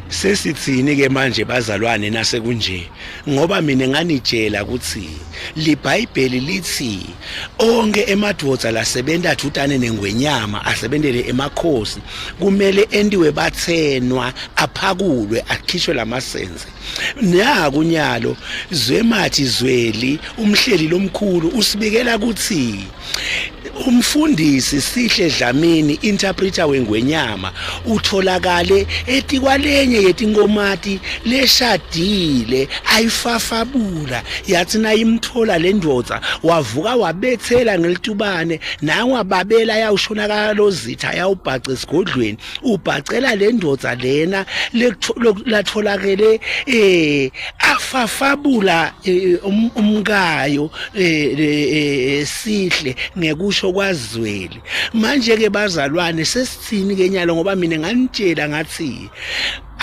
Sesithini ke manje bazalwane nasekunje ngoba mina nganitshela ukuthi liBhayibheli lithi onke emadvodza lasebenta thutane nengwenyama asebentele emakhosi kumele entiwe bathenwa aphakulwe akhishwe lamasenze naku nyalo Zwemathi Zweli umhleli lomkhulu usibikela ukuthi Umfundisi Sihle Dlamini interpreter wengwenyama utholakale etikwalenye yetinkomati leshadile ayifafabula yathi nayimthola le ndvodza wavuka wabethela ngelitubane nangwababela yawushona kalozitha yawubhaca esigodlweni ubhacela le ndvodza lena latholakele eh afafabula eh, um, umkayo eh, eh, sihle ngekusho kwazweli manje ke bazalwane sesithini ke nyalo ngoba mina nganitshela ngathi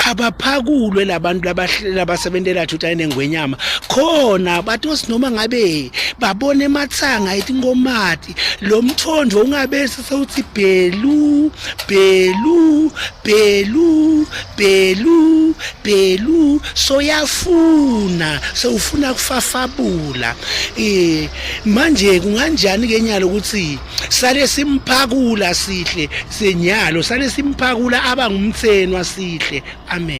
abaphakulwe labantu labasebentela thutha nengwenyama khona bathi noma ngabe babone emathanga etinkomati lo mthondo ungabe sewuthi bhelu bhelu bhelu bhelu bhelu soyafuna sewufuna kufafabula eh manje kunganjani ke nyalo ukuthi sale simphakula sihle senyalo sale simphakula aba ngumthenwa sihle amen.